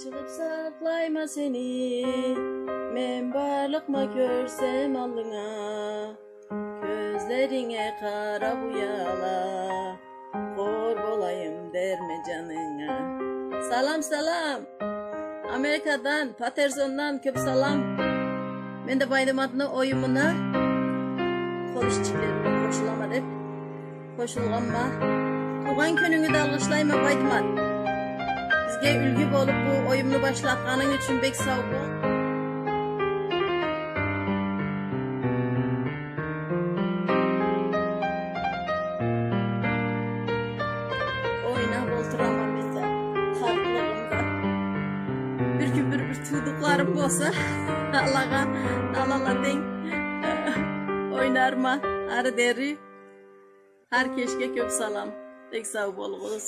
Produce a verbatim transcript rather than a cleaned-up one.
Чыгъып сакълайма сени, мен барлыкъма кёрсем аллынга. Кёзлеринге къарап уяла, къор болайым дерме жанынга. Салам, салам! Америкадан, Патерсондан кёп салам. Мен да Байдыматны оюмуна къошулама деп къошулгъанма. Туугъан кюнюнгю да алгъышлайма, Байдымат. Бизге юлгю болуп бу оюмну башлатханынг ючюн бек сау бол. Ойнап олтурама мен да къартлыгъымда. Бир кюн бир, бир туудукъларым болса, алагъа, алала тенг ойнарма ары дери. Хар кешге кёп салам. Бек сау болугъуз.